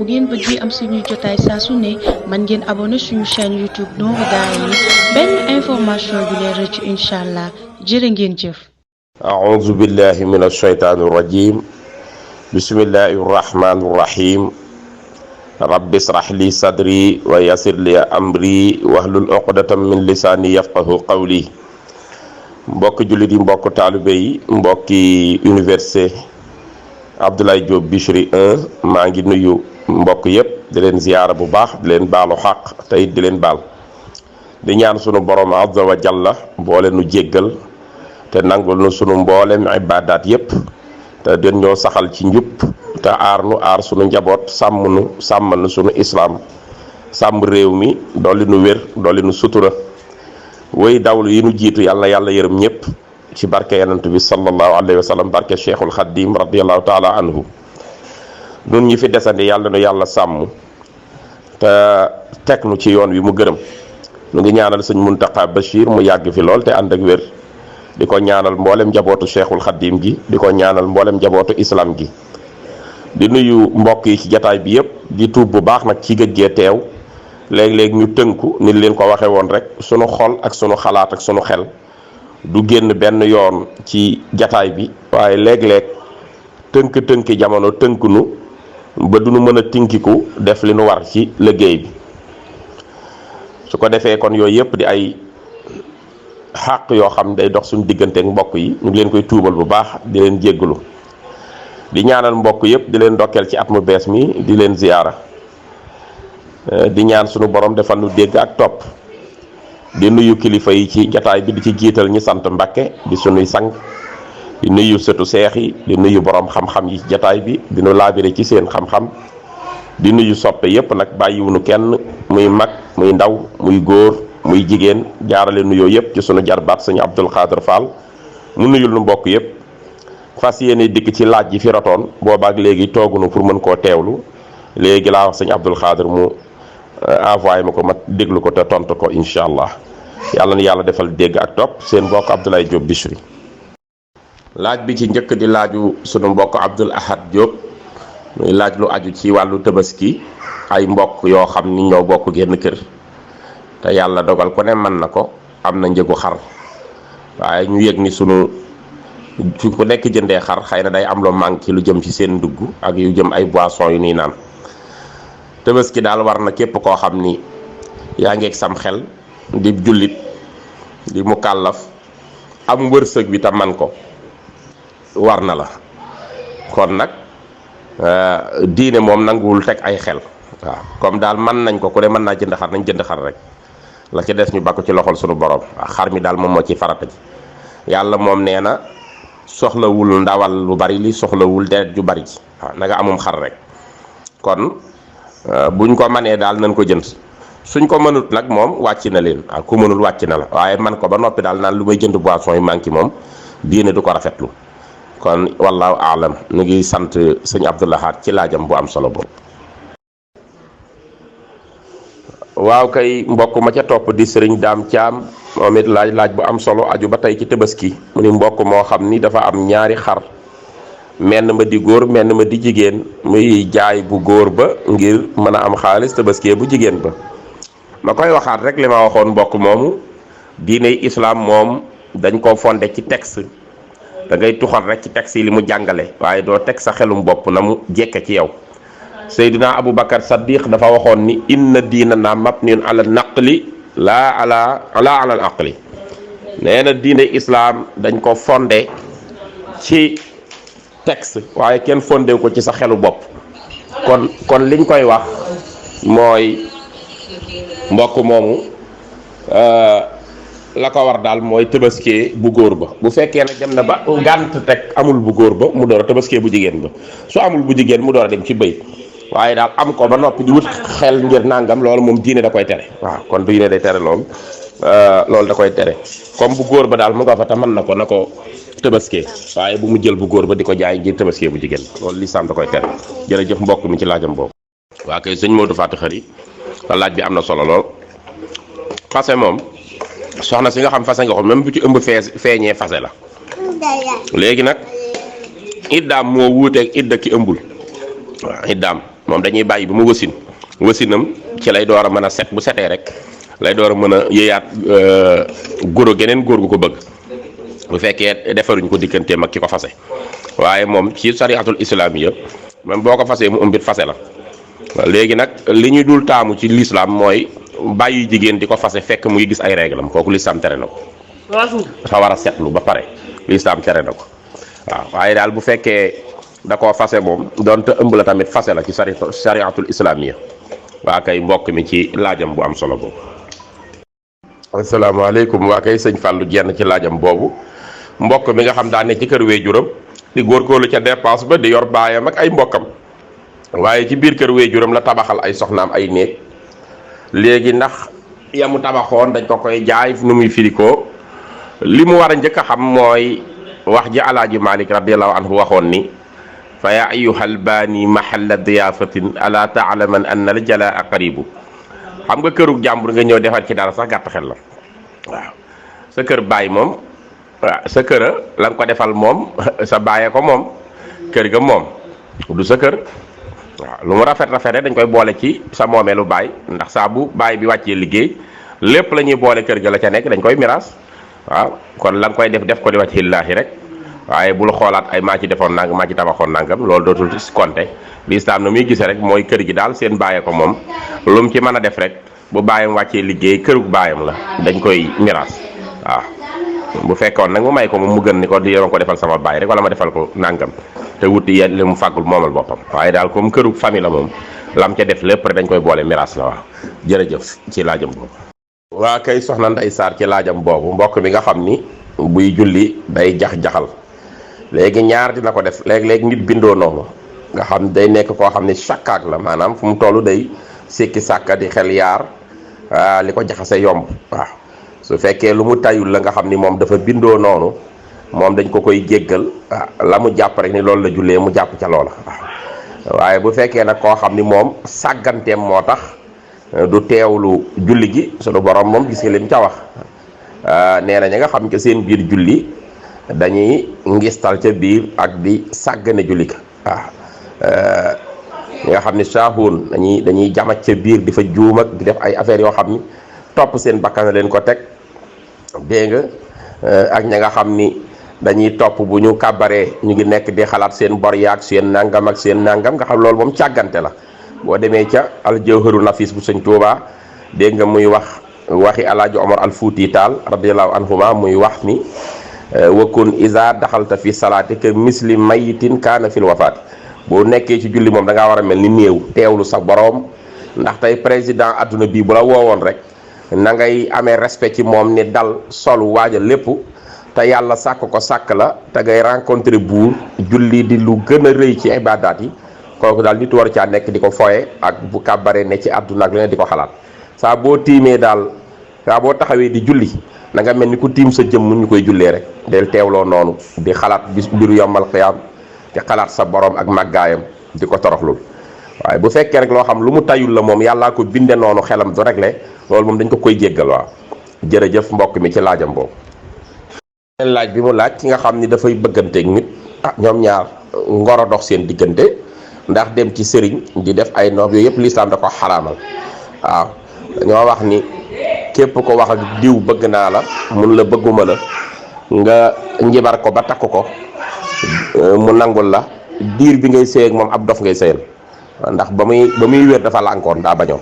bu ngeen bëggee am suñuy jotaay saa su ne man ngeen abonné suñu chaîne YouTube Nourou Darayni benn information du leen rëcc incha allah jërë ngeen jëf. A'uuzu billahi mina shaytaani rajiim bismillahi rahmaani rahiim rabbi israh li sadri wa yassir li amri wahlul uqdatam min lisaani yafqahu qawli. mbokki jullit yi mbokk taalibe yi mbokki université Abdoulaye Diop Bichri 1 maa ngi nuyu mbokk yépp di leen ziyaara bu baax di leen baalu xaq tey di leen baal di ñaan sunu borom azza wa jalla boole nu jéggal te nangul nu sunu mboolem ibaadaat yépp te den ñoo saxal ci njub te aar nu aar sunu njaboot sàmmal nu sunu islaam sàmm réew mi dolli nu wér dolli nu sutura woy dawlu yi nu jiitu yàlla yàlla yërëm ñépp ci barke yonent bi sallallahu alayhi wa sallam barke cheikhul xaddim radiallahu taala anhu nun ñi fi desandi yàlla nu yàlla sàmm te teg nu ci yoon wi mu gërëm nu ngi ñaanal sëñ Muntaqa Bachir mu yàgg fi lool te ànd ak wér di ko ñaanal mboolem njabootu cheikhul xaddim gi di ko ñaanal mboolem njabootu islam gi di nuyu mbokk yi ci jataay bi yépp di tuub bu baax nag ci gëggee teew léeg-léeg ñu tënku ni leen ko waxe woon rek sunu xol ak sunu xalaat ak sunu xel du génn benn yoon ci jataay bi waaye léeg-léeg tënk-tënki jamono tënk nu ba du nu mën a tinkiku def li nu war ci liggéey bi su ko defee kon yooyu yépp di ay xàq yoo xam day dox suñu digganteek mbokk yi ñu ngi leen koy tuubal bu baax di leen jéggalu di ñaanal mbokk yépp di leen ndokkeel ci at mu bees mi di leen ziyaara di ñaan sunu borom defal nu dégg ak topp di nuyu kilifa yi ci jataay bi di ci jiital ñi sant Mbakke di sunuy sang di nuyu sëtu seex yi di nuyu borom xam-xam yi ci jataay bi di nu laabire ci seen xam-xam di nuyu soppe yépp nag bàyyiwunu kenn muy mag muy ndaw muy góor muy jigéen jaarale nuyoo yépp ci sunu jarbaat sëñ Abdul Xaadir Fall mu nuyul nu mbokk yépp fas yéene dikk ci laaj ji fi rotoon boobaak léegi toogunu pour mën koo teewlu léegi laa wax sëñ Abdul Xaadir mu envoyé ma ko ma déglu ko te tontu ko incha allah yàlla na yàlla defal dégg ak topp seen mbokk Abdoulaye Diop Bichri. laaj bi ci njëkk di laaju sunu mbokk Abdoul Ahad Diop muy laaj lu aju ci wàllu tabaski ay mbokk yoo xam ni ñoo bokk génn kër te yàlla dogal ko ne mën na ko am na njëgu xar waaye ñu yëg ni sunu su ko nekk jëndee xar xëy na day am lu manqué lu jëm ci seen ndugg ak yu jëm ay boissons yu nii naan. Tabaski daal war na képp koo xam ni yaa ngeeg sam xel di jullit di mukallaf am wërsëg bi te man ko war na la kon nag diine moom nanguwul teg ay xel waaw comme daal man nañ ko ku ne mën naa jënd xar nañ jënd xar rek la ci des ñu bakku ci loxol sunu borom waaw xar mi daal moom moo ci farata ji yàlla moom nee na soxlawul ndawal lu bari li soxlawul deret ju bari ji waaw na nga amum xar rek kon buñ ko manee daal nañ ko jënd suñ ko mënut nag moom wàcc na leen waaw ku mënul wàcc na la waaye man ko ba noppi daal naan lu may jënd boisson yi manqué moom diine du ko rafetlu kon wallaahu aalam ñu ngi sant sëñ Abdoul Ahad ci laajam bu am solo boobu. waaw kay mbokk ma ca topp di sëriñ Daam Caam moom it laaj bu am solo aju ba tey ci tabaski mu ni mbokk moo xam ni dafa am ñaari xar. menn ma di góor menn ma di jigéen muy jaay bu góor ba ngir mën a am xaalis tabaski bu jigéen ba ma koy waxaat rek li ma waxoon mbokk moomu diiney islaam moom dañ ko fondé ci texte da ngay tuxal rek ci texte yi li mu jàngale waaye doo teg sa xelum bopp na mu jekke ci yow Seydina Aboubacar Saddiq dafa waxoon ni inna diina na mabniyun ala naqli laa ala al aqli nee na diiney islaam dañ ko fondé ci texte waaye kenn fondé ko ci sa xelu bopp kon liñ koy wax mooy mbokk moomu la ko war daal mooy tabaski bu góor ba bu fekkee nag dem na ba ngànt teg amul bu góor ba mu door a tabaski bu jigéen ba su amul bu jigéen mu door a dem ci bëy waaye daal am ko ba noppi di wut xel ngir nangam loolu moom diine da koy tere waaw kon diine day tere loolu da koy tere comme bu góor ba daal mu nga fa te mën na ko tabaski waaye bu mu jël bu góor ba di ko jaay ngir tabaski bu jigéen loolu lislaam da koy tere jërëjëf mbokk mi ci laajam boobu. waa kay sëñ Modou Fatou Khari laaj bi am na solo lool fase moom soxna si nga xam fase nga ko même bu ci ëmb feeñee fase la léegi nag iddaam moo wuuteeg idda ki ëmbul waaw iddaam moom dañuy bàyyi ba mu wasinam ci lay door a mën a set, bu setee rek lay door a mën a yëyaat góor geneen góor gu ko bëgg bu fekkee defaruñ ko digganteem ak ki ko fase. waaye moom ci sariatul islamiya même boo ko fasee mu ëmbit fase la. léegi nag li ñu dul taamu ci lislaam mooy bàyyi jigéen di ko fase fekk mu ngi gis ay réglam, kooku lislaam tere na ko. dafa war a setlu ba pare, lislaam tere na ko. waaw waaye daal bu fekkee da koo fase moom donte ëmb la tamit fase la ci sariatul islamiya. waa kay mbokk mi ci laajam bu am solo boobu. asalaamaaleykum. waa kay sëñ Fallou jenn ci laajam boobu, mbokk mi nga xam daa ne ci kër waajuram di góorgóorlu ca dépense ba di yor baayam ak ay mbokkam, waaye ci biir kër waajuram la tabaxal ay soxnaam ay néeg. léegi ndax yamu tabaxoon dañ ko koy jaay nu muy firikoo, li mu war a njëkk a xam mooy wax ji alaaji Malik radiallahu anhu waxoon ni fa ya ayyuhal baani mahalla diyaafatin ala taalaman anna al jalaa qaribu. xam nga kërug jàmbur nga ñëw defar ci dara sax gàtt xel la. waaw sa kër baay moom, waaw sa kër la nga ko defal moom sa baayee ko moom, kër ga moom du sa kër. waaw lu mu rafet rafet dañ koy boole ci sa moomeelu baay, ndax saa bu baay bi wàccee liggéey lépp la ñuy boole kër ga la ca nekk dañ koy miraas. waaw kon la nga koy def ko di wàcc lillaahi rek, waaye bul xoolaat ay maa ci defoon nangam maa ci tabaxoon nangam, loolu dootul compter. lislaam na muy gisee rek mooy kër gi daal seen baayee ko moom, lu mu ci mën a def rek bu baayam wàccee liggéey kërug baayam la dañ koy miraas. waaw bu fekkoon nag mu may ko moom mu gën ni ko di ko defal sama baay rek wala ma defal ko nangam te wuti yenn li mu fàggul moomal boppam, waaye daal comme kërug famille la moom lam ca def lépp rek dañ koy boole miraas la. waaw jërëjëf ci laajam boobu. waa kay soxna Ndey Saar ci laajam boobu, mbokk mi nga xam ni buy julli day jax-jaxal. léegi ñaar dina ko def léeg-léeg nit bindoo noonu nga xam day nekk koo xam ne sakkaak la, maanaam fu mu toll day sikki sàkka di xel yaar, li ko jaxase yomb. waaw su fekkee lu mu tayul la nga xam ni moom dafa bindoo noonu, moom dañ ko koy jéggal. la mu jàpp rek ni loolu la jullee mu jàpp ca loola. waaw waaye bu fekkee nag koo xam ni moom sàgganteem moo tax du teewlu julli gi, sunu borom moom gis nga lim ca wax. nee na ñi nga xam ne seen biir julli dañuy ngistal ca biir ak di sàggane julli ka. waaw ñi nga xam ne saahuun dañuy jamat ca biir di fa juum ak di def ay affaires yoo xam ni topp seen bakkan leen ko teg, dégg nga. ak ña nga xam ni dañuy topp bu ñu kàbbaree ñu ngi nekk di xalaat seen bor yaag seen nangam ak seen nangam, nga xam loolu moom càggante la. boo demee ca aljawharu nafis bu sëñ Tuubaa dégg nga muy waxi alaaji Omar al Fuuti Taal radiallahu anhuma muy wax ni wakun isa daxalta fi salaatika misli mayitin kaana fil wafaat. boo nekkee ci julli moom da ngaa war a mel ni néew, teewlu sa boroom. ndax tey président adduna bii bu la woowoon rek na ngay amee respect ci moom ni dal solu waajal lépp, te yàlla sàkk ko sàkk la te ngay rencontré buur. julli di lu gën a rëy ci ibaadaat yi, kooku daal nit war caa nekk di ko foye ak bu kàbbaree ne ci àdduna ak leneen di ko xalaat. saa boo tiimee daal, saa boo taxawee di julli na nga mel ni ku tiim sa jëmm ñu koy jullee rek. del teewloo noonu di xalaat mbiru yombal xiyaam, di xalaat sa borom ak màggaayam, di ko toroxlul. waaye bu fekkee rek loo xam lu mu tayul la moom yàllaa ko binde noonu, xelam du réglé, loolu moom dañ ko koy jéggal. waaw jërëjëf mbokk mi ci laajam boobu. laaj bi mu laaj ki nga xam ni dafay bëgganteeg nit, ñoom ñaar ngoro dox seen diggante, ndax dem ci sëriñ di def ay noob yooyu yëpp lislaam da ko xaraamal. waaw dañoo wax ni képp ko wax ak diw bëgg naa la, mun la bëgguma la, nga njibar ko ba takk ko mu nangul la, diir bi ngay sëy ak moom ab dof ngay sëyal, ndax ba muy wér dafa lànkoon, daa bañoon.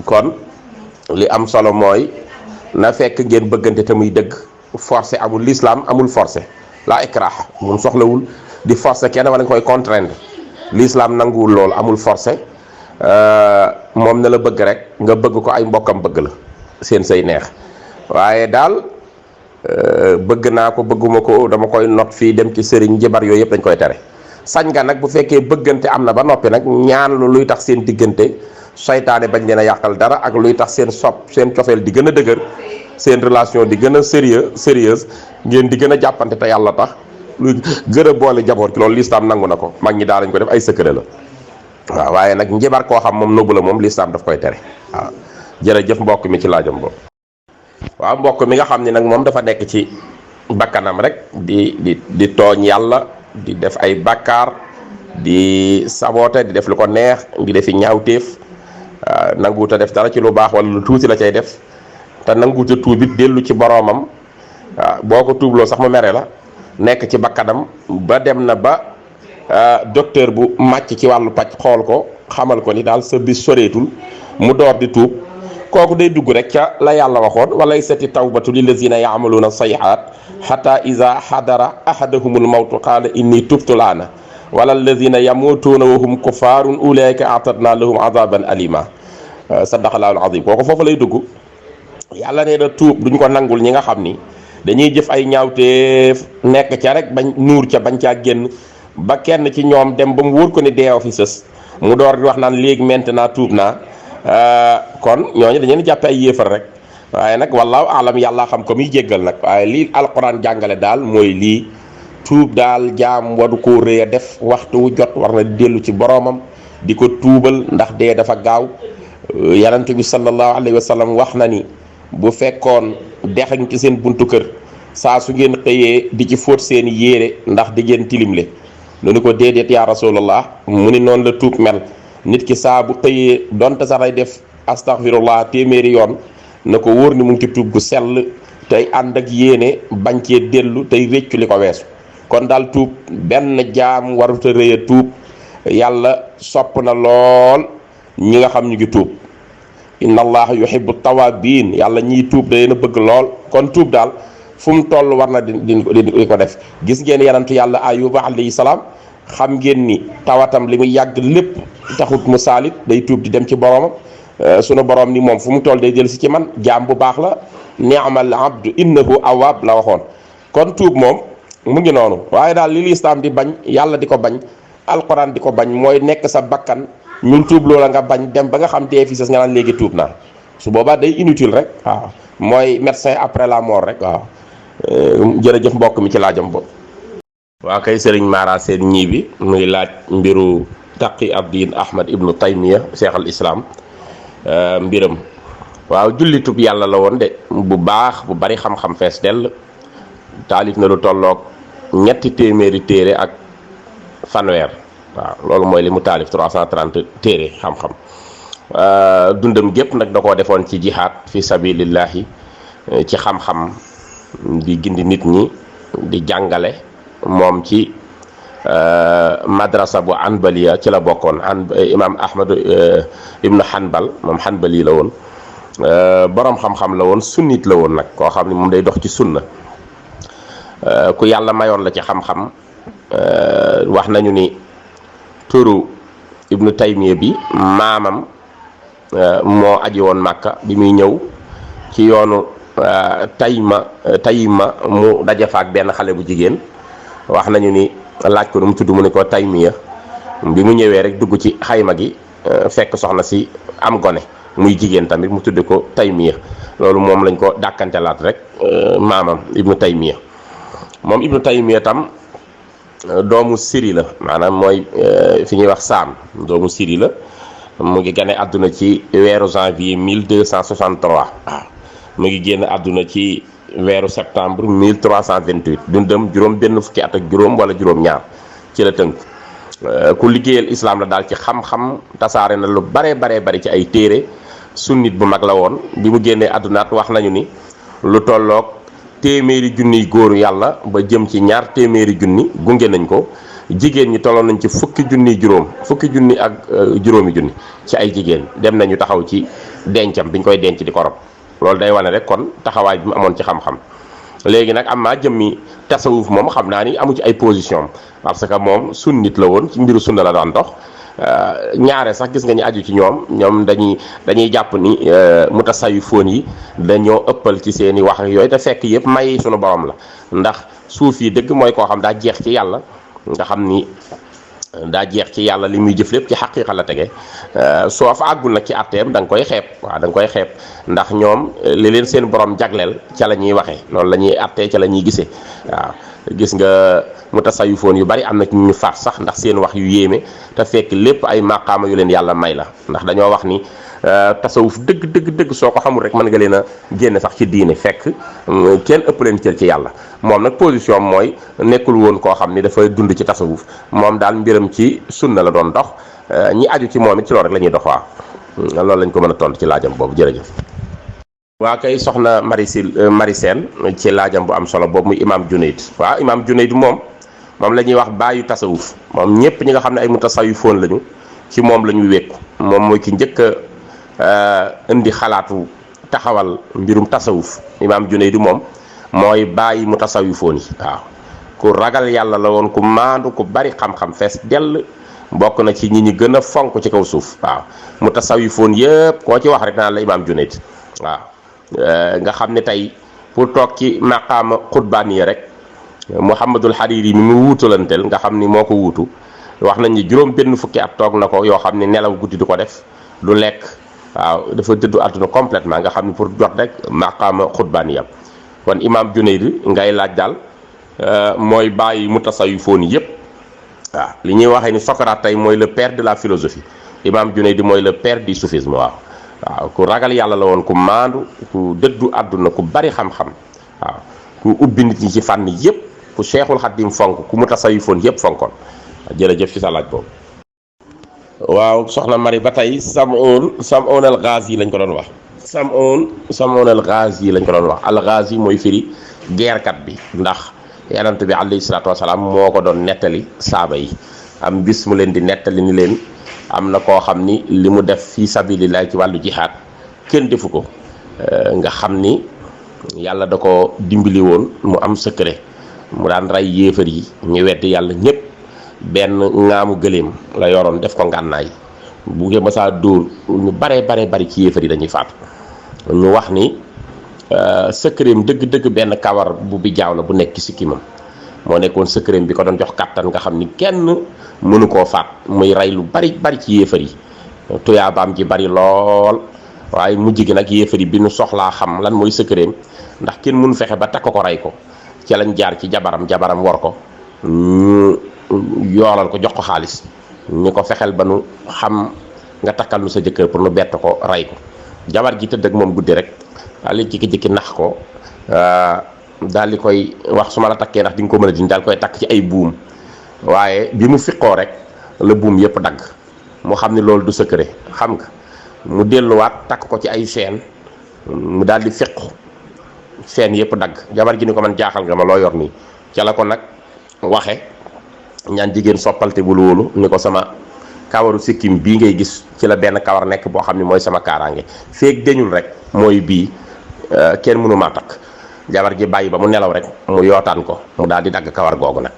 kon li am solo mooy na fekk ngeen bëggante te muy dëgg. forcé amul, l'islam amul forcé, la ikrah moom soxlawul di forcé kenn wala nga koy contraindre. l'islam nanguwul loolu, amul forcé. moom na la bëgg rek nga bëgg ko, ay mbokkam bëgg la, seen say neex. waaye daal bëgg naa ko bëgguma ko dama koy not fii dem ci sëriñ jabar yooyu yëpp dañ koy tere. sañ nga nag bu fekkee bëggante am na ba noppi nag ñaan lu luy tax seen diggante saytaane bañ leen a yàqal dara, ak luy tax seen cofeel di gën a dëgër, seen relation di gën a sérieuse, ngeen di gën a jàppante te yàlla tax, lu gën a boole jaboot ci loolu lislaam nangu na ko. mag ñi daa lañ ko def, ay secret la. waaw waaye nag njibar koo xam moom nëbbu la moom lislaam daf koy tere. waaw jërëjëf mbokk mi ci laajam boobu. waaw mbokk mi nga xam ni nag moom dafa nekk ci bakkanam rek di tooñ yàlla, di def ay bàkkaar, di saboote di def lu ko neex di defi ñaawteef nanguuta def dara ci lu baax wala lu tuuti la cay def te nanguuta tuubit dellu ci boroomam boo ko tuubloo sax mu mere la nekk ci bakkanam ba dem na ba docteur bu màcc ci wàllu paj xool ko xamal ko ni daal sa bis soreetul mu door di tuub kooku day dugg rek ca la yàlla waxoon walay sati tawbatu lillazina yaamaluuna sayyi'aat xata ida xadara ahadahumul mawtu qaala inni tubtu laana wala alladina yamutuuna wa hum kufaarun ulaika atadna lahum adaban alima sadaqallahul azim kooku foofu lay dugg. yàlla nee na tuub duñ ko nangul ñi nga xam ni dañuy jëf ay ñaawteef nekk ca rek bañ nuur ca bañ caa génn ba kenn ci ñoom dem ba mu wóor ko ni deew fi sës mu door di wax naan léegi maintenant tuub naa kon ñooñu dañu leen jàppe ay yéefar rek waaye nag wallaahu alam yàlla xam ko muy jéggal nag waaye lii alquran jàngale daal mooy lii tuub daal jaam waru koo rëy a def waxtu wu jot war na dellu ci boroomam di ko tuubal ndax dee dafa gaaw yonent bi sallallahu alayhi wa sallam wax na ni bu fekkoon dexañ ci seen buntu kër saa su ngeen xëyee di ci fóot seeni yére ndax di ngeen tilimle nu ni ko déedéet yaa rasulallah mu ni noonu la tuub mel nit ki saa bu xëyee donte sax day def astaghfirullah téeméeri yoon na ko wóor ni mu ngi ci tuub gu sell tey ànd ak yéene bañ cee dellu tey réccu li ko weesu kon daal tuub benn jaam waruta rëy a tuub yàlla sopp na lool ñi nga xam ñu ngi tuub inna allaha yuhibbu tawabin yàlla ñiy tuub da leen a bëgg lool kon tuub daal fu mu toll war na di ko def gis ngeen yanantu yàlla ayuba alayhi salaam xam ngeen ni tawatam li muy yàgg lépp taxut mu saalit day tuub di dem ci boromam sunu borom ni moom fu mu toll day jël si ci man jaam bu baax la ni'mal abdu innahu awwab la waxoon kon tuub moom mu ngi noonu waaye daal li lislaam di bañ yàlla di ko bañ alquran di ko bañ mooy nekk sa bakkan ñun tuub loola nga bañ dem ba nga xam dee fi sas nga naan léegi tuub naa su boobaa day inutile rek waaw mooy médecin après la mort rek waaw jërëjëf mbokk mi ci laajam boobu. waa kay sëriñ Mara seen ñii bi muy laaj mbiru taqi abdin ahmad ibnu taymiya cheikh al islam mbiram waaw jullitub yàlla la woon de bu baax bu bari xam-xam fees dell taalif na lu tolloog ñetti téeméeri téere ak fanweer waaw loolu mooy li mu taalif 330 téere xam-xam dundam gépp nag da koo defoon ci jihaad fi sabilillahi ci xam-xam di gindi nit ñi di jàngale moom ci madrasa bu hanbaliya ci la bokkoon imam ahmad ibnu hanbal moom hanbali la woon boroom xam-xam la woon sunnit la woon nag koo xam ne moom day dox ci sunna ku yàlla mayoon la ci xam-xam wax nañu ni turu ibnu taymiya bi maamam moo aji woon màkka bi muy ñëw ci yoonu tayma mu daje fa ak benn xale bu jigéen wax nañu ni laaj ko nu mu tudd mu ne ko taymiya bi mu ñëwee rek dugg ci xayma gi fekk soxna si am gone muy jigéen tamit mu tudd ko taymiya loolu moom lañ ko dàkkantelaat rek maamam ibnu taymiya moom ibnu taymiya tam doomu siri la maanaam mooy fi ñuy wax saam doomu siri la mu ngi gane àdduna ci weeru janvier 1263 waaw mu ngi génn àdduna ci weeru septembre 1328 dundam juróom benn fukki at ak juróom wala juróom ñaar ci la tënk ku liggéeyal islam la daal ci xam-xam tasaare na lu bare bari ci ay téere sunnit bu mag la woon bi mu génnee àddunaat wax nañu ni lu tolloog téeméeri junniy góoru yàlla ba jëm ci ñaar téeméeri junni gunge nañ ko jigéen ñi tolloon nañ ci fukki junni ak juróomi junni ci ay jigéen dem nañu taxaw ci dencam biñ koy denc di ko rob loolu day wane rek kon taxawaay bi mu amoon ci xam-xam léegi nag am naa jëmmi tasawuf moom xam naa ni amu ci ay position parce que moom sunnit la woon ci mbiru sunna la daan dox ñaare sax gis nga ñu aju ci ñoom dañuy jàpp ni mutasawwifoon yi dañoo ëppal ci seeni wax ak yooyu te fekk yëpp may sunu borom la ndax suuf yi dëgg mooy koo xam daa jeex ci yàlla nga xam ni daa jeex ci yàlla li muy jëf lépp ci xaqiiqa la tege soo fa àggul nag ci atteem da nga koy xeeb waaw da nga koy xeeb ndax ñoom li leen seen borom jagleel ca la ñuy waxee loolu la ñuy attee ca la ñuy gisee waaw gis nga mutasawwifoon yu bari am na ci ñu faat sax ndax seen wax yu yéeme te fekk lépp ay maqaama yu leen yàlla may la ndax dañoo wax ni tasawuf dëgg soo ko xamul rek mën nga leen a génne sax ci diine fekk kenn ëpp leen cër ci yàlla. moom nag position mooy nekkul woon koo xam ni dafay dund ci tasawuf moom daal mbiram ci sunna la doon dox ñi aju ci moom it ci loolu rek la ñuy dox waaw loolu lañ ko mën a tontu ci laajam boobu jërëjëf. waa kay soxna Mari Sène ci laajam bu am solo boobu muy imam Junayd waaw imam Junayd moom la ñuy wax bàyyu tasawuf moom ñëpp ñi nga xam ne ay mutasawifoon lañu ci moom la ñu wékku moom mooy ki njëkk a indi xalaatu taxawal mbirum tasawuf imam Junayd moom mooy bàyyi mutasawifoon yi waaw ku ragal yàlla la woon ku maandu ku bari xam-xam fees dell bokk na ci ñi ñi gën a fonk ci kaw suuf waaw mutasawifoon yëpp koo ci wax rek naan la imam Junayd waaw nga xam ne tey pour toog ci maqaama xutbaani rek Muhammadul Hariri mi mu wuutalanteel nga xam ni moo ko wuutu wax nañ ni juróom benn fukki at toog na ko yoo xam ne nelaw guddi du ko def du lekk waaw dafa dëddu àdduna complètement nga xam ni pour jot rek maqaama xutbaani kon imam Junayd ngay laaj daal mooy bàyyi mutasawifoon yépp waaw li ñuy waxee ni Socrate tey mooy le père de la philosophie imam Junayd mooy le père du soufisme waaw ku ragal yàlla la woon ku maandu ku dëddu àdduna ku bari xam-xam waaw ku ubbi nit ñi ci fànn yépp ku Cheikhul Khadim fonk ku mutasawifoon yépp fonkoon jërëjëf ci sa laaj boobu. waaw soxna Mari ba tey Sam'un al-Ghazi lañ ko doon wax Sam'un al-Ghazi lañ ko doon wax al-Ghazi mooy firi geerkat bi ndax yonent bi alayhi salaatu wasalaam moo ko doon nettali saaba yi am bis mu leen di nettali ni leen am na koo xam ni li mu def fi sabilillah ci wàllu jihaad kenn defu ko nga xam ni yàlla da ko dimbali woon mu am secret mu daan rey yéefar yi ñu weddi yàlla ñépp benn ŋaamu gëléem la yoroon def ko ngànnaay bu ngeen mësaa dóor ñu bari ci yéefar yi dañuy faatu ñu wax ni secret dëgg benn kawar bu bi jaaw la bu nekk ci sikkimam moo nekkoon secret bi ko doon jox kàttan nga xam ni kenn mënu koo faat muy rey lu bari ci yéefar yi tuyaabaam ji bari lool waaye mujj gi nag yéefar yi bi nu soxlaa xam lan mooy secret ndax kenn mënu fexe ba takk ko rey ko ci lañ jaar ci jabaram war ko ñu yoolal ko jox ko xaalis ñu ko fexeel ba nu xam nga takkal nu sa jëkkër pour nu bett ko rey ko jabar ji tëdd ak moom guddi rek daal di jikki nax ko daal di koy wax su ma la takkee ndax di nga ko mën a dindi daal koy takk ci ay buum waaye bi mu fiqoo rek la buum yëpp dagg mu xam ni loolu du secret xam nga mu delluwaat takk ko ci ay chaîne mu daal di fiqu chaîne yëpp dagg jabar ji ni ko man jaaxal nga ma loo yor nii ca la ko nag waxe ñaan jigéen soppalte bul wóolu ni ko sama kawaru sikkim bii ngay gis ci la benn kawar nekk boo xam ni mooy sama kaaraange feeg deñul rek mooy bii kenn mënu maa takk jabar ji bàyyi ba mu nelaw rek mu yootaan ko mu daal di dagg kawar googu nag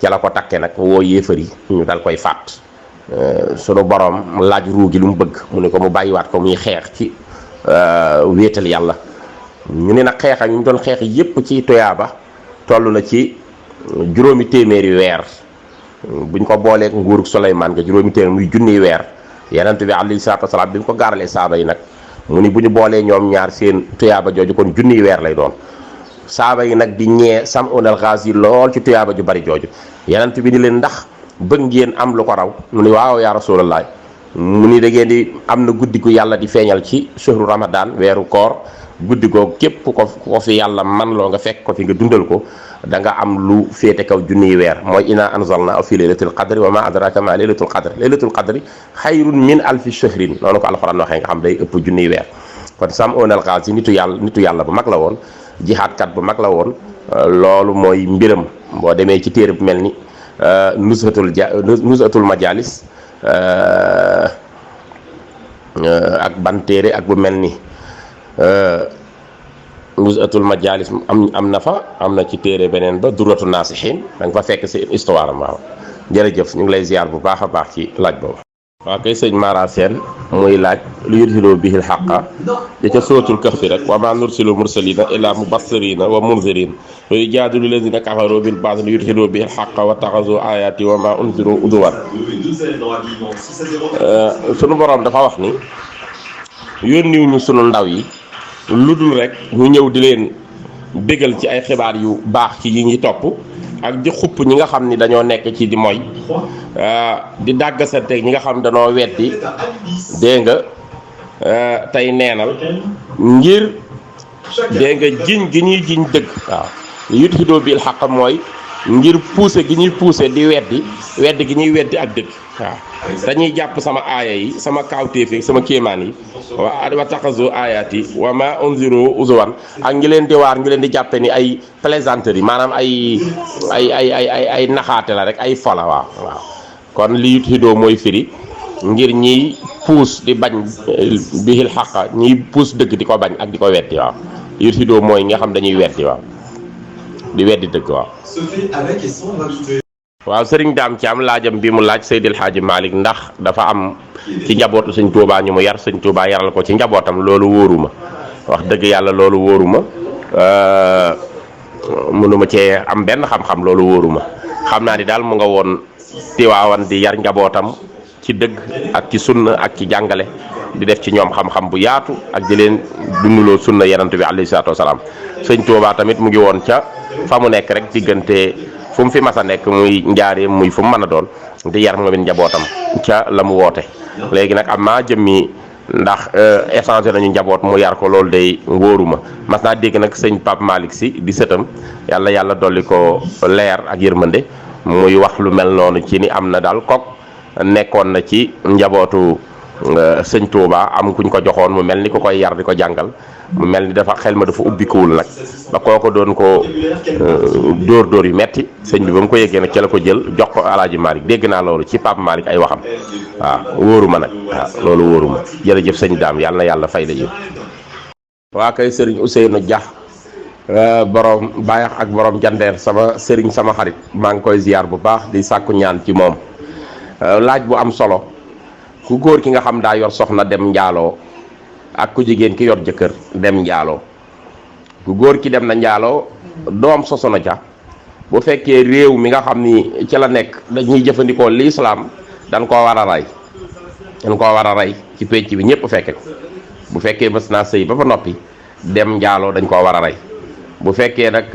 ca la ko takkee nag woo yéefar yi ñu dal koy faat sunu borom laaj ruu gi lu mu bëgg mu ne ko mu bàyyiwaat ko muy xeex ci wéetal yàlla ñu ne nag xeexa ñu doon xeex yépp ci tuyaaba toll na ci juróomi téeméeri weer buñ ko booleeg nguurug Suleymaan nga juróomi téeméer muy junniy weer yonent bi alayhi salaatu wasalaam bi mu ko gaaralee saaba yi nag mu ni bu ñu boolee ñoom ñaar seen tuyaaba jooju kon junniy weer lay doon saaba yi nag di ñee Sam'un al-Ghazi lool ci tuyaaba ju bari jooju yonent bi ni leen ndax bëgg ngeen am lu ko raw mu ni waaw yaa rasulallah mu ni da ngeen di am na guddi gu yàlla di feeñal ci shahru ramadan weeru koor guddi googu képp ko fi yàlla man loo nga fekk ko fi nga dundal ko da nga am lu féete kaw junniy weer mooy inna anzalna fi laylatul qadri wa ma adraka ma laylatul qadri xayrun min alfi shahrin noonu ko alxuraan waxee nga xam day ëpp junniy weer kon Sam'un al-Ghazi nitu yàlla bu mag la woon jihaadkat bu mag la woon loolu mooy mbiram boo demee ci téere bu mel ni nuzhatul majalis ak ban téere ak bu mel ni nuzhatul majalis am na fa am na ci téere beneen ba durratu naasixiin da nga fa fekk seen histoire am waaw jërëjëf ñu ngi lay ziar bu baax a baax ci laaj boobu. waaw kay sëñ Mara Sène muy laaj lu yudhiloo bihil xaqa di ca suratul kahfi rek wa ma nursilu mursalina illa mubassirina wa munzirin wa yujaadilu lazina kafaru bil baatili li yudhiloo bihil xaqa wa taxazu ayati wa ma unziru uduwan sunu borom dafa wax ni yónniwuñu sunu ndaw yi lu dul rek ñu ñëw di leen bégal ci ay xibaar yu baax ci yi ngi topp ak di xupp ñi nga xam ni dañoo nekk ci di moy di dàggasanteeg ñi nga xam dañoo weddi dégg nga tey neenal ngir dégg nga jiñ gi ñuy jiñ dëgg waaw yudhidoo bil xaq mooy ngir pousser gi ñuy pousser di weddi gi ñuy weddi ak dëgg waaw dañuy jàpp sama aaya yi sama kaawteef yi sama kéemaan yi wa taxazu ayaati wa ma unziru uzuwan ak ngi leen di waar ngi leen di jàppe ni ay plaisanterie maanaam ay naxaate la rek ay fola waaw kon li yudhidoo mooy firi ngir ñiy puus di bañ bihil xaqa ñiy puus dëgg di ko bañ ak di ko weddi waaw yudhidoo mooy nga xam dañuy weddi waaw di weddi dëgg waaw waaw sëriñ Daam ci am laajam bi mu laaj Seydil Hadji Malick ndax dafa am ci njabootu sëñ Tuubaa ñu mu yar sëñ Tuubaa yaral ko ci njabootam loolu wóoruma wax dëgg yàlla loolu wóoruma mënuma cee am benn xam-xam loolu wóoruma xam naa ni daal mu nga woon Tiwaawan di yar njabootam ci dëgg ak ci sunna ak ci jàngale di def ci ñoom xam-xam bu yaatu ak di leen dunduloo sunna yenant bi alayhi salaatu wasalaam sëñ Tuubaa tamit mu ngi woon ca fa mu nekk rek diggante fu mu fi mas a nekk muy njaareem muy fu mu mën a doon di yar moom it njabootam ca la mu woote léegi nag am maa jëmmi ndax échangé nañu njaboot mu yar ko loolu day wóoruma mas naa dégg nag sëñ Pape Malick Sy di sëtam yàlla dolli ko leer ak yërmande muy wax lu mel noonu ci ni am na daal kok nekkoon na ci njabootu sëñ Touba am kuñ ko joxoon mu mel ni ku koy yar di ko jàngal mu mel ni dafa xel ma dafa ubbikuwul nag ba kooko doon ko dóor yu metti sëñ bi ba mu ko yëgee nag ca la ko jël jox ko Alaaji Malick dégg naa loolu ci Pape Malick ay waxam waaw wóoruma nag waaw loolu wóoruma jërëjëf sëñ Daam yàlla na yàlla fay la yëpp waa kay sëriñ Ousseynou Dia borom Bayax ak borom Jandeer sama sëriñ sama xarit maa ngi koy ziar bu baax di sàkku ñaan ci moom laaj bu am solo ku góor ki nga xam daa yor soxna dem njaaloo ak ku jigéen ki yor jëkkër dem njaaloo ku góor ki dem na njaaloo doom soso na ca bu fekkee réew mi nga xam ni ci la nekk dañuy jëfandikoo lislaam dañ koo war a rey ci pénc bi ñëpp fekke ko bu fekkee mës naa sëy ba fa noppi dem njaaloo dañ koo war a rey bu fekkee nag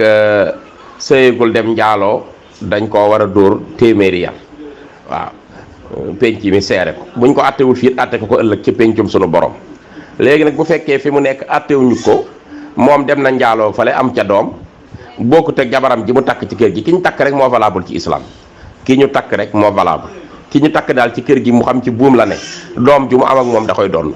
sëyagul dem njaaloo dañ koo war a dóor téeméeri yar waaw penc mi seere ko buñ ko attewul fii atte ko ëllëg ci pencum sunu borom léegi nag bu fekkee fi mu nekk attewuñu ko moom dem na njaaloo fale am ca doom bokkut ak jabaram ji mu takk ci kër gi ki ñu takk rek moo valable ci islam ki ñu takk rek moo valable ki ñu takk daal ci kër gi mu xam ci buum la ne doom ju mu am ak moom da koy doon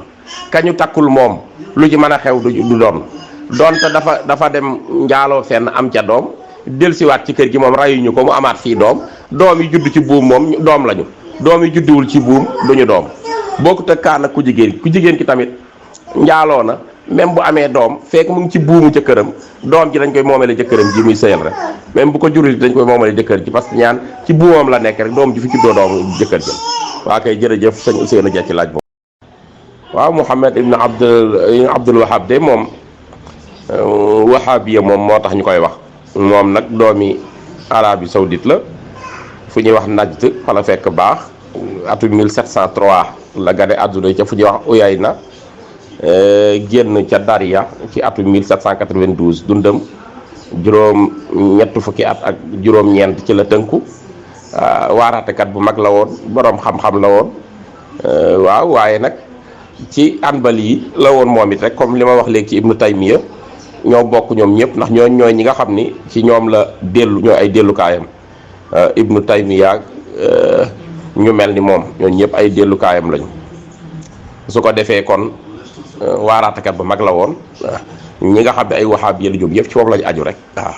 ka ñu takkul moom lu ci mën a xew du doon donte dafa dem njaaloo fenn am ca doom dellusiwaat ci kër gi moom rayuñu ko mu amaat fii doom yi judd ci buum moom doom lañu doom yi judduwul ci buum duñu doom bokkut ak kaan ak ku jigéen ki tamit njaaloo na même bu amee doom fekk mu ngi ci buumu jëkkëram doom ji dañ koy moomale jëkkëram ji muy sëyal rek même bu ko jurul dañ koy moomale jëkkër ji parce que ñaan ci buumam la nekk rek doom ji fi juddoo doomu jëkkër ji waa kay jërëjëf sëñ Ousseynou Dia ci laaj boobu. waaw Mouhamed ibn Abdul Wahab de moom wahabiya moom moo tax ñu koy wax moom nag doomi Arabie Saoudite la fu ñuy wax Najd fa la fekk baax atu 1703 la gane àdduna ca fu ñuy wax Uyayna génn ca Daria ci atu 1792 dundam ñett fukki at ak juróom-ñeent ci la tënku waaraatekat bu mag la woon boroom xam-xam la woon waaw waaye nag ci Anbali yi la woon moom it rek comme li ma wax léegi ci Ibnu Taymiya ñoo bokk ñoom ñëpp ndax ñooy ñi nga xam ni ci ñoom la ñooy ay dellukaayam Ibnu Taymiya ñu mel ni moom ñooñu ñëpp ay dellukaayam lañu su ko defee kon waaraatekat bu mag la woon ñi nga xam ne ay wahabi la jóg yëpp ci moom lañu aju rek waaw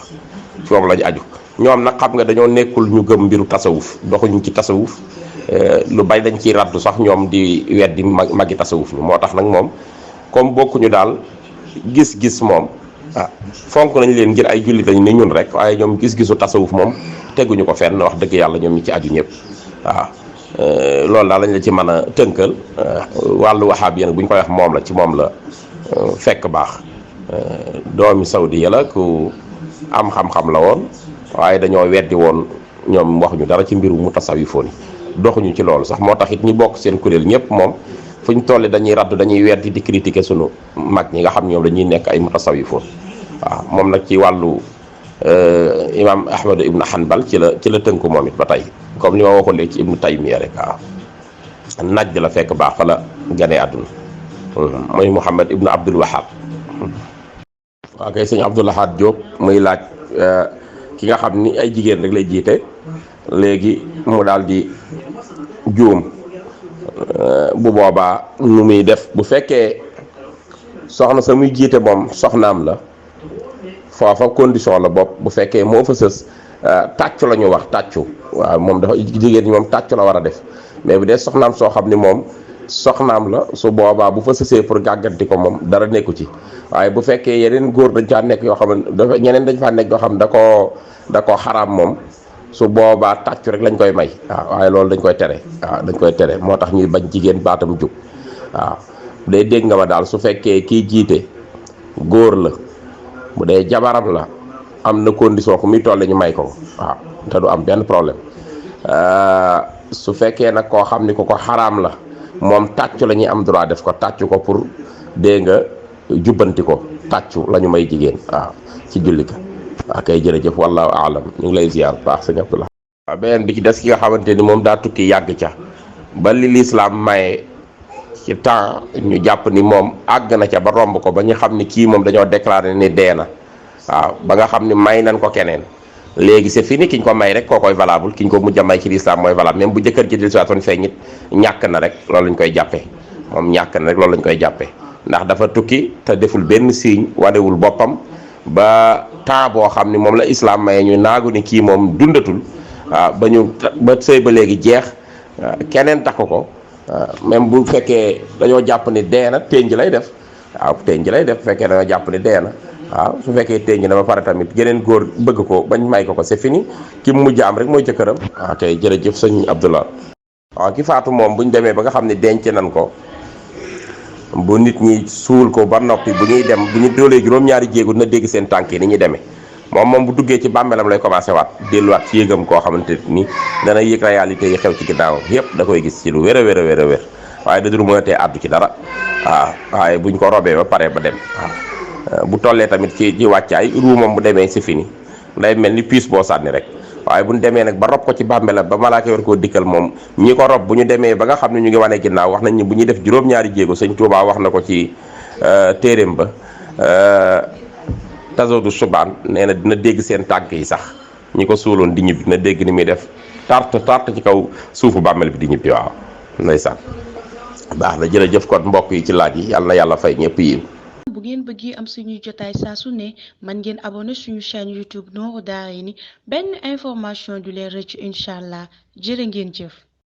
ci moom lañu aju ñoom nag xam nga dañoo nekkul ñu gëm mbiru tasawuf doxuñu ci tasawuf lu bay dañ ciy raddu sax ñoom di weddi magi tasawuf ñu moo tax nag moom comme bokkuñu daal gis-gis moom fonk nañ leen ngir ay jullit lañu ni ñun rek waaye ñoom gis-gisu tasawuf moom teguñu ko fenn wax dëgg yàlla ñoom ñi ci aju ñëpp waaw loolu daal lañ la ci mën a tënkal wàllu waxaab yéen bu ñu koy wax moom la ci moom la fekk baax doomi Saudi la ku am xam-xam la woon waaye dañoo weddi woon ñoom waxuñu dara ci mbiru mu tasawifoon yi doxuñu ci loolu sax moo tax it ñi bokk seen kuréel ñëpp moom fu ñu toll dañuy raddu dañuy weddi di critiquer sunu mag ñi nga xam ñoom dañuy nekk ay mu tasawifoon waaw moom nag ci wàllu imam Ahmad ibnu Hanbal ci la tënku moom it ba tey comme li ma waxoon léegi ci ibnu Taymiya rek waaw Najd la fekk baax fa la ganee àdduna mooy Muhammad ibnu Abdul Wahab waaw kay sëñ Abdul Ahad Diop muy laaj ki nga xam ni ay jigéen rek lay jiite léegi mu daal di juum bu boobaa nu muy def bu fekkee soxna sa muy jiite moom soxnaam la foofa condition la bopp bu fekkee moo fa sës tàccu la ñu wax tàccu waaw moom dafa jigéen ñi moom tàccu la war a def mais bu dee soxnaam soo xam ni moom soxnaam la su boobaa bu fa sësee pour gàgganti ko moom dara nekku ci waaye bu fekkee yeneen góor dañ faa nekk yoo xam ne dafa ñeneen dañ faa nekk yoo xam ne da koo xaraam moom su boobaa tàccu rek lañ koy may waaw waaye loolu dañ koy tere waaw dañ koy tere moo tax ñuy bañ jigéen baatam jub waaw bu dee dégg nga ma daal su fekkee kii jiite góor la bu dee jabaram la am na condition ku muy toll ñu may ko waaw te du am benn problème su fekkee nag koo xam ni ko xaraam la moom tàccu la ñuy am droit def ko tàccu ko pour dégg nga jubbanti ko tàccu la ñu may jigéen waaw ci julli ka waaw kay jërëjëf wallahu aalam ñu ngi lay ziar baax sëñ Abdullah waaw beneen bi ci des ki nga xamante ni moom daa tukki yàgg ca ba li lislaam maye ci temps ñu jàpp ni moom àgg na ca ba romb ko ba ñu xam ni kii moom dañoo déclaré ni dee na waaw ba nga xam ni may nañ ko keneen léegi c'est fini ki ñu ko may rek koo koy valable ki ñu ko mujj a may ci lislaam mooy valable même bu jëkkër ji dil siwaatoon feeñ it ñàkk na rek loolu lañ koy jàppee moom ñàkk na rek loolu lañ koy jàppee ndax dafa tukki te deful benn signe wanewul boppam ba temps boo xam ni moom la islam maye ñu naagu ni kii moom dundatul waaw ba sëy ba léegi jeex keneen takku ko même bu fekkee dañoo jàpp ni dee na ténj lay def waaw ténj lay def bu fekkee dañoo jàpp ni dee na waaw su fekkee ténj na ba pare tamit geneen góor bëgg ko bañ may ko c'est fini ki mu mujj am rek mooy jëkkëram waaw kay jërëjëf sëñ Abdullah waaw ki faatu moom bu ñu demee ba nga xam ne denc nañ ko bu nit ñi suul ko ba noppi bu ñuy dem bu ñu doolee juróom-ñaari jéegu na dégg seen tànk yi ni ñuy demee moom bu duggee ci bàmmeelam lay commencé waat delluwaat ci yëgam koo xamante ni dana yëg réalité yi xew ci ginnaawam yëpp da koy gis ci lu wér a wér a wér a wér waaye da dul mën a tee àddu ci dara waaw waaye buñ ko robee ba pare ba dem waaw bu tollee tamit ci wàccaay ruumam bu demee c'est fini day mel ni puce boo sànni rek waaye bu ñu demee nag ba rob ko ci bàmmeelam ba malaaka war koo dikkal moom ñi ko rob bu ñu demee ba nga xam ne ñu ngi wane ginnaaw wax nañ ni bu ñuy def juróom-ñaari jéego sëñ Tuubaa wax na ko ci téeréem ba Tazawudu Subaan nee na dina dégg seen tànk yi sax ñi ko suuloon di ñibbi dina dégg ni muy def tart ci kaw suufu bàmmeel bi di ñibbi waaw ndeysaan baax na jërëjëf kon mbokk yi ci laaj yi yàlla na yàlla fay ñëpp yi bu ngeen bëggee am suñuy jotaay saa su ne man ngeen abonné suñu chaîne YouTube Nourou Darayni benn information du leen rëcc incha allah jërë ngeen jëf